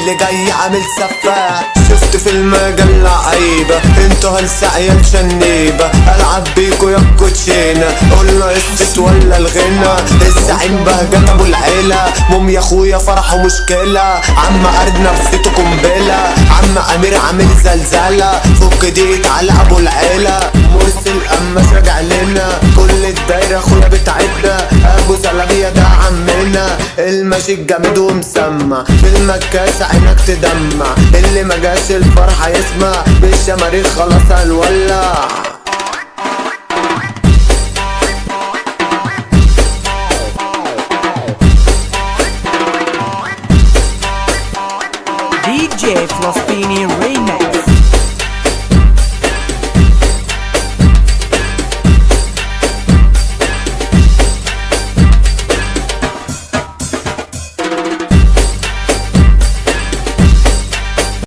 اللي جاي عامل سفاح. شفت في المجال لعيبة، انتوا هلسة عيال شنيبة، العب بيكوا يا الكوتشينة، قلنا الست ولا الغنى. الزعيم بهجت ابو العيلة، موم يا اخويا فرحه مشكلة، عم ارنب صيته قنبلة، عم امير عامل زلزلة، فك دي تعالى ابو العيلة. مرسل قماش راجع لنا، كل الدايرة اخويا بتاعتنا، ابو زلابية ده عمنا، الماشي الجامد ومسمع، في المكاس عينك تدمع، اللي ما جاش الفرحة يسمع، بالشماريخ خلاص هنولع. DJ فلسطيني ريميكس.